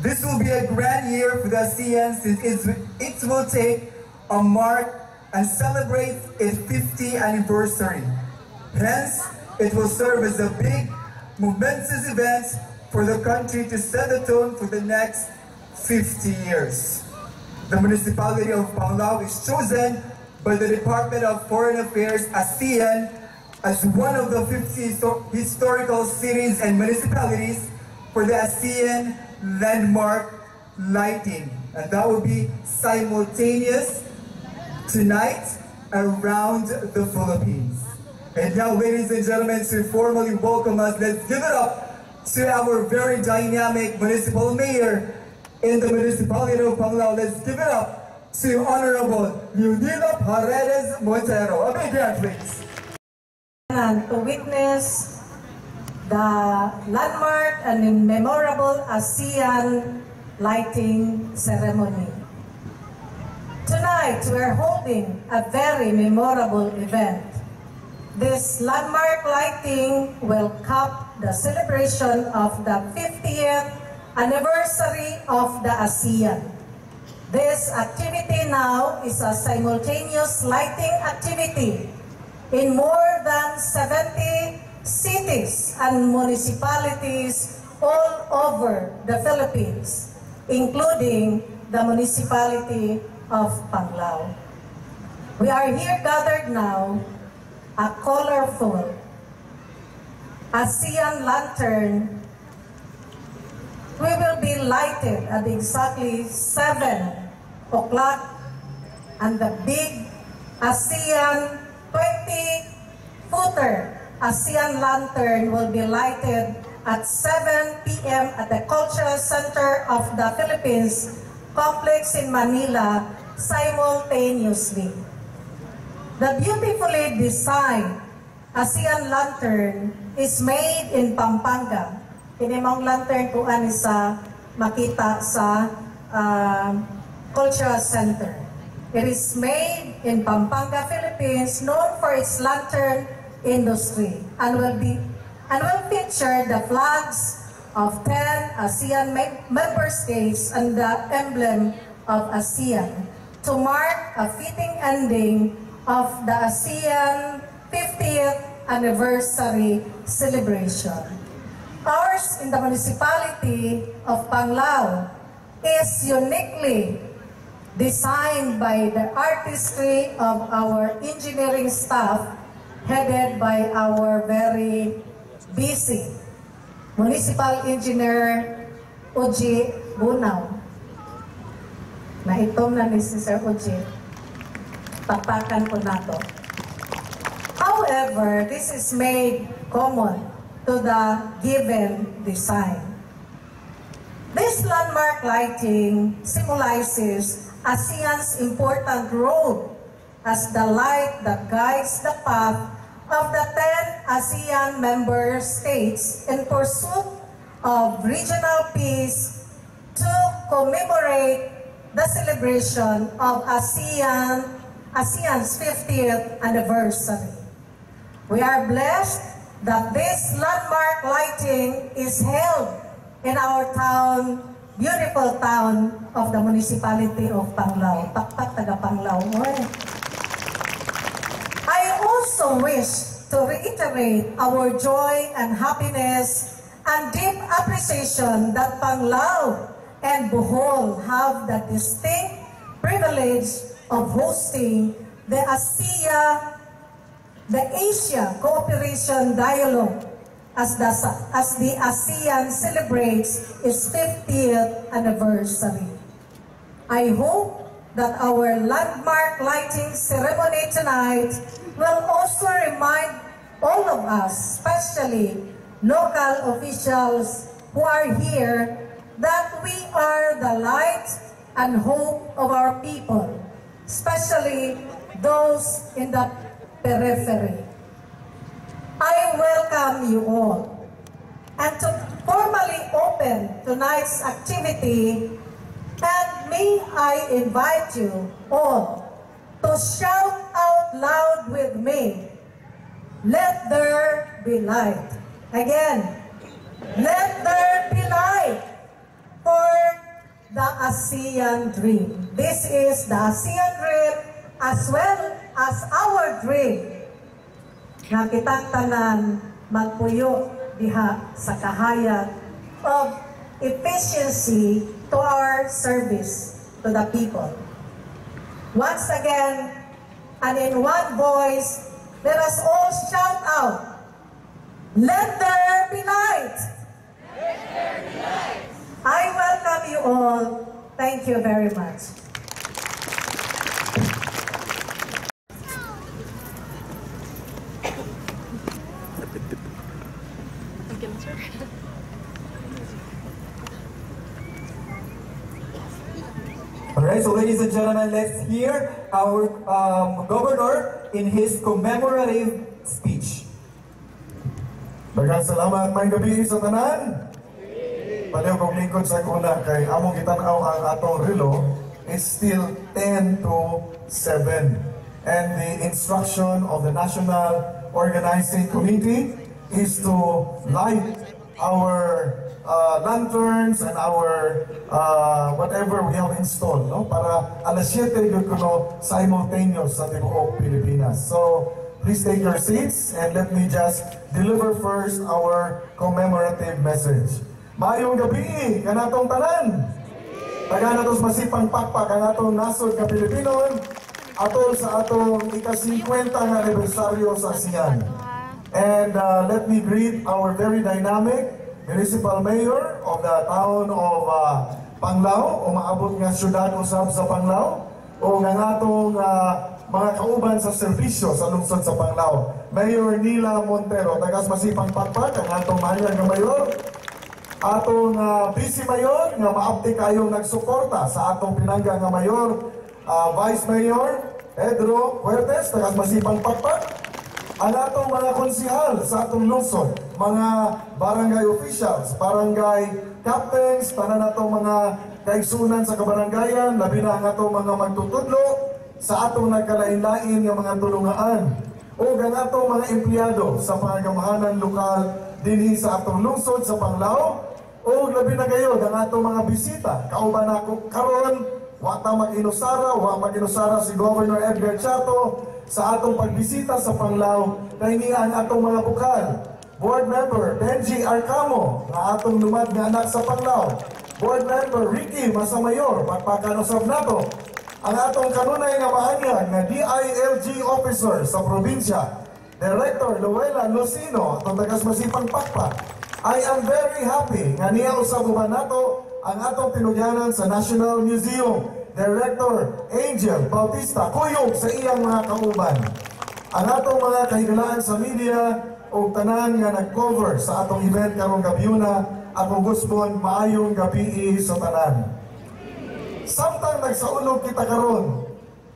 This will be a grand year for the ASEAN since it will take a mark and celebrate its 50th anniversary. Hence, it will serve as a big, momentous event for the country to set the tone for the next 50 years. The municipality of Panglao is chosen by the Department of Foreign Affairs ASEAN as one of the 50 historical cities and municipalities for the ASEAN landmark lighting. And that will be simultaneous tonight around the Philippines. And now, ladies and gentlemen, to formally welcome us, let's give it up to our very dynamic municipal mayor in the municipality of Panglao. Let's give it up to Honorable Leonila Paredes Montero. A big hand, please. And to witness the landmark and memorable ASEAN lighting ceremony. Tonight, we are holding a very memorable event. This landmark lighting will cap the celebration of the 50th anniversary of the ASEAN. This activity now is a simultaneous lighting activity in more than 70 cities and municipalities all over the Philippines, including the municipality of Panglao. We are here gathered now, a colorful ASEAN lantern. We will be lighted at exactly 7 o'clock and the big ASEAN 20-footer ASEAN lantern will be lighted at 7 p.m. at the Cultural Center of the Philippines complex in Manila simultaneously. The beautifully designed ASEAN lantern is made in Pampanga. Kini maong lantern kuan sa makita sa Cultural Center. It is made in Pampanga, Philippines, known for its lantern industry, and will feature the flags of 10 ASEAN member states and the emblem of ASEAN to mark a fitting ending of the ASEAN 50th anniversary celebration. Ours in the municipality of Panglao is uniquely designed by the artistry of our engineering staff, headed by our very busy municipal engineer Oji Bunaw. Naitom na ni si Sir Oji. Pakpakan po nato. However, this is made common to the given design. This landmark lighting symbolizes ASEAN's important role as the light that guides the path of the 10 ASEAN member states in pursuit of regional peace to commemorate the celebration of ASEAN's 50th anniversary. We are blessed that this landmark lighting is held in our town, beautiful town of the municipality of Panglao. Pakpak taga Panglao. Oy. I also wish to reiterate our joy and happiness and deep appreciation that Panglao and Bohol have the distinct privilege of hosting the Asia Cooperation Dialogue as the ASEAN celebrates its 50th anniversary. I hope that our landmark lighting ceremony tonight will also remind all of us, especially local officials who are here, that we are the light and hope of our people, especially those in the periphery. I welcome you all. And to formally open tonight's activity, and may I invite you all to shout out loud with me, "Let there be light." Again, let there be light. For the ASEAN dream. This is the ASEAN dream as well as our dream nga kitang tanan magpuyo diha sa kahayag of efficiency to our service to the people. Once again, and in one voice, let us all shout out, "Let there be light!" Let there be light! I welcome you all. Thank you very much. Alright, so ladies and gentlemen, let's hear our governor in his commemorative speech. Daghang salamat, maayong gabii sa tanan. Pareho kong lingkod sa una kay among gitan-aw ang atong relo is still 10 to 7. And the instruction of the National Organizing Committee is to light our lanterns and our whatever we have installed, no? Para alas 7 gyud kuno simultaneous sa tibuok Pilipinas. So, please take your seats and let me just deliver first our commemorative message. Maayong gabii kanatong tanan. Tagaan nato sa masipang pakpak ang atong nasod ka Pilipinon atol sa atong ika-50 nga anibersaryo sa ASEAN. And let me greet our very dynamic municipal mayor of the town of Panglao, o maabot nga syudad usab sa Panglao, o nga atong mga kauban sa serbisyo sa lungsod sa Panglao, Mayor Nila Montero. Tagas masipang pakpak ang atong mahal nga mayor. Atong Vice Mayor nga maabti kayong nagsuporta sa atong pinangga nga mayor, Vice Mayor Pedro Fuertes, tagas masipang pakpak. Ang atong mga konsihal sa atong lungsod, mga barangay officials, barangay captains, tanan atong mga kaigsunan sa kabarangayan, labi na ang atong mga magtutudlo sa atong nagkalain-lain nga mga tulungaan, o ang atong mga empleyado sa pangagamahanan lokal dinhi sa atong lungsod sa Panglao, o labi na gayod ang atong mga bisita. Kauban nako karon, wa ta mag-inusara, wa mag-inusara si Governor Edgar Chatto sa atong pagbisita sa Panglao, kay niya ang atong mga bukal. Board Member Benji Arcamo, nga atong lumad nga anak sa Panglao. Board Member Ricky Masamayor, pakpakan usab nato. Ang atong kanunay nga maanyag nga DILG officer sa probinsya, Director Luella Lucino, atong tagas masipang pakpak. I am very happy nga niya usab uban nato ang atong tinugyanan sa National Museum, Director Angel Bautista, kuyog sa iyang mga kauban. Ang atong mga kahigalaan sa media o tanan nga nag-cover sa atong event karong gabiuna, akong gusbon, maayong gabii sa tanan. Samtang nagsaulog kita karon,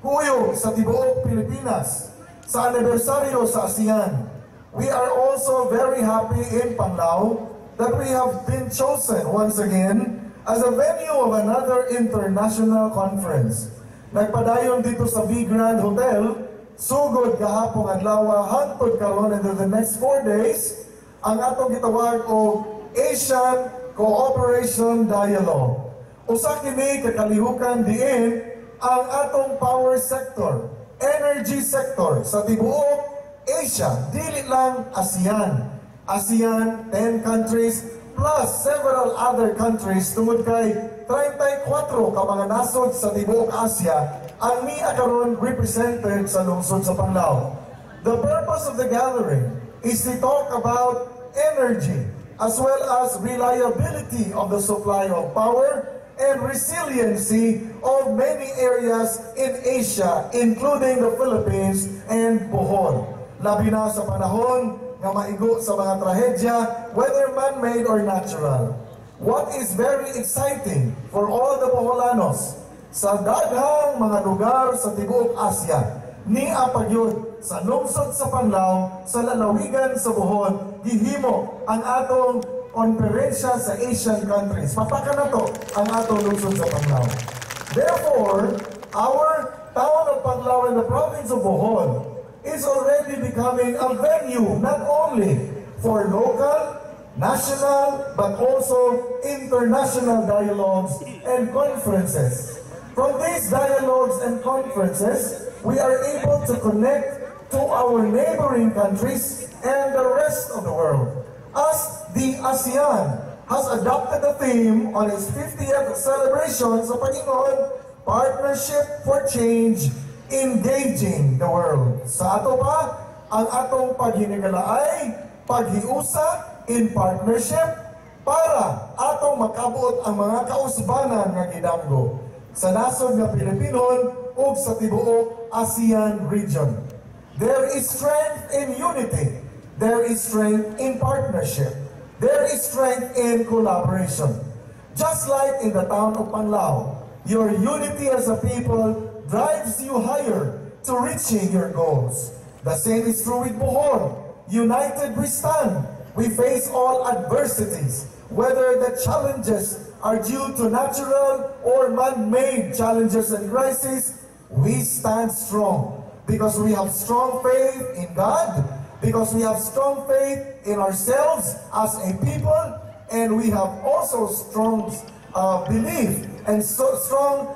kuyog sa tibuok Pilipinas, sa anibersaryo sa ASEAN, we are also very happy in Panglao that we have been chosen once again as a venue of another international conference. Nagpadayon dito sa V Grand Hotel, sugod gahapong adlaw hangtod karon and the next 4 days, ang atong gitawag og Asian Cooperation Dialogue. Usa kini kakalihukan diin ang atong power sector, energy sector sa tibuok Asia, dili lang ASEAN. ASEAN, 10 countries, plus several other countries tungod kay 34 ka mga nasod sa tibuok Asia ang niya karon represented sa lungsod sa Panglao. The purpose of the gathering is to talk about energy as well as reliability of the supply of power and resiliency of many areas in Asia, including the Philippines and Bohol. Labi na sa panahon nga maigo sa mga trahedya, whether man-made or natural. What is very exciting for all the Boholanos, sa daghang mga lugar sa tibuok Asia, niya pagyud sa lungsod sa Panglao, sa lalawigan sa Bohol, gihimo ang atong konferensya sa Asian countries. Mapaka na to ang atong lungsod sa Panglao. Therefore, our town of Panglao and the province of Bohol is already becoming a venue not only for local, National but also international dialogues and conferences. From these dialogues and conferences, we are able to connect to our neighboring countries and the rest of the world. As the ASEAN has adopted the theme on its 50th celebration sa pag-ingon, "Partnership for Change, Engaging the World." Sa ato pa, ang atong paghinigala ay paghiusa in partnership para atong makabuot ang mga kausbanan nga gidamgo sa nasod nga Pilipinon ug sa tibuok ASEAN region. There is strength in unity. There is strength in partnership. There is strength in collaboration. Just like in the town of Panglao, your unity as a people drives you higher to reaching your goals. The same is true with Bohol. United we stand. We face all adversities, whether the challenges are due to natural or man-made challenges and crises. We stand strong because we have strong faith in God, because we have strong faith in ourselves as a people, and we have also strong belief and so strong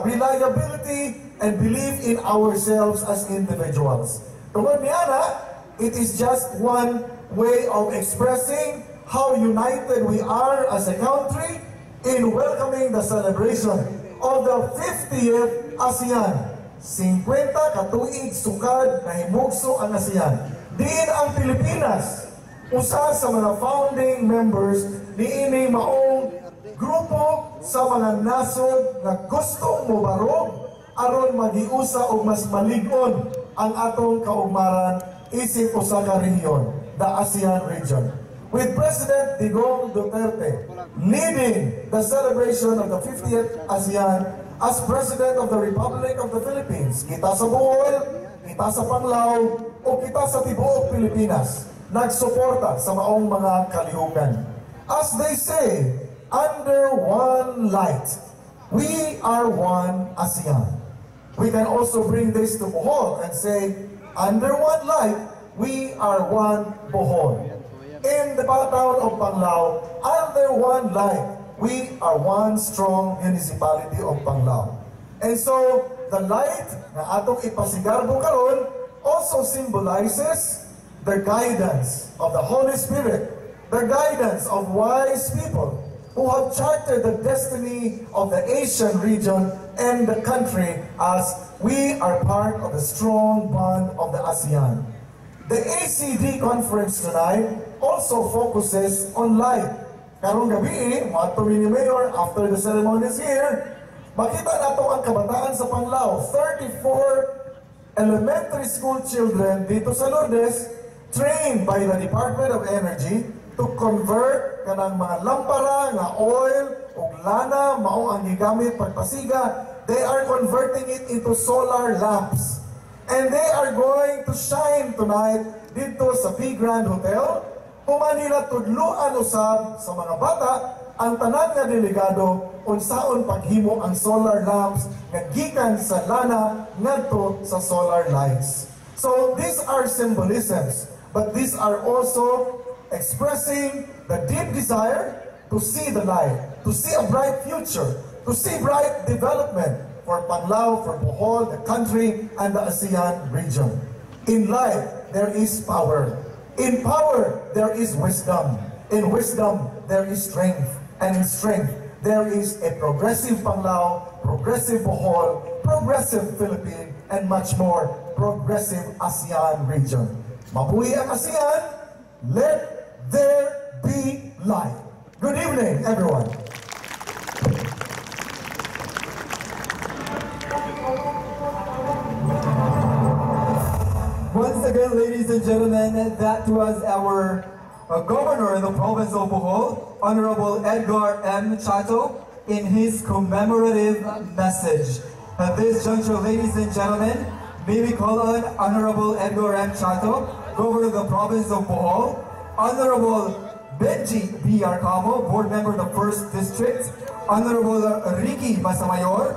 reliability and belief in ourselves as individuals. Tungod niana, it is just one way of expressing how united we are as a country in welcoming the celebration of the 50th ASEAN. 50 katuig sukad nahimugso ang ASEAN. Diin ang Pilipinas, usa sa mga founding members niini maong grupo sa mga nasod nga gusto mobarog aron magiusa og mas malig-on ang atong kaugmaran isip usa ka rehiyon, the ASEAN region. With President Digong Duterte leading the celebration of the 50th ASEAN as President of the Republic of the Philippines, kita sa Bohol, kita sa Panglao, o kita sa tibuok Pilipinas, nagsuporta sa maong mga kalihukan. As they say, under one light, we are one ASEAN. We can also bring this to Bohol and say, under one light, we are one Bohol. In the town of Panglao, under one light, we are one strong municipality of Panglao. And so, the light na atong ipasigarbo karon also symbolizes the guidance of the Holy Spirit, the guidance of wise people who have charted the destiny of the Asian region and the country as we are part of the strong bond of the ASEAN. The ACD conference tonight also focuses on light. Karong gabi, moadto ni Mayor after the ceremonies here, makita nato ang kabataan sa Panglao, 34 elementary school children dito sa Lourdes, trained by the Department of Energy to convert kanang mga lampara nga oil ug lana mao ang gigamit pagpasiga. They are converting it into solar lamps and they are going to shine tonight dito sa P Grand Hotel. Human nila tudluan usab sa mga bata ang tanan nga delegado unsaon paghimo ang solar lamps nga gikan sa lana ngadto sa solar lights. So these are symbolisms, but these are also expressing the deep desire to see the light, to see a bright future, to see bright development for Panglao, for Bohol, the country, and the ASEAN region. In light, there is power. In power, there is wisdom. In wisdom, there is strength. And in strength, there is a progressive Panglao, progressive Bohol, progressive Philippine, and much more, progressive ASEAN region. Mabuhi ang ASEAN, let there be light. Good evening, everyone. Once again, ladies and gentlemen, that was our governor in the province of Bohol, Honorable Edgar M. Chatto, in his commemorative message. At this juncture, ladies and gentlemen, may we call on Honorable Edgar M. Chatto, Governor of the province of Bohol, Honorable Benji B. Arcamo, Board Member of the 1st District, Honorable Ricky Masamayor,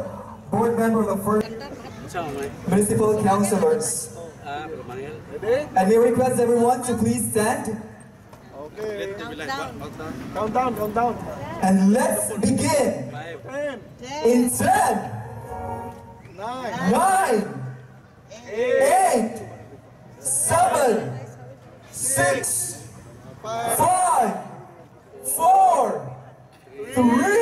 Board Member of the 1st Municipal Councilors. And we request everyone to please stand. Countdown, countdown. And let's begin 10, in 10, 9, 9, 8, 7, 6, 5, 4, 3,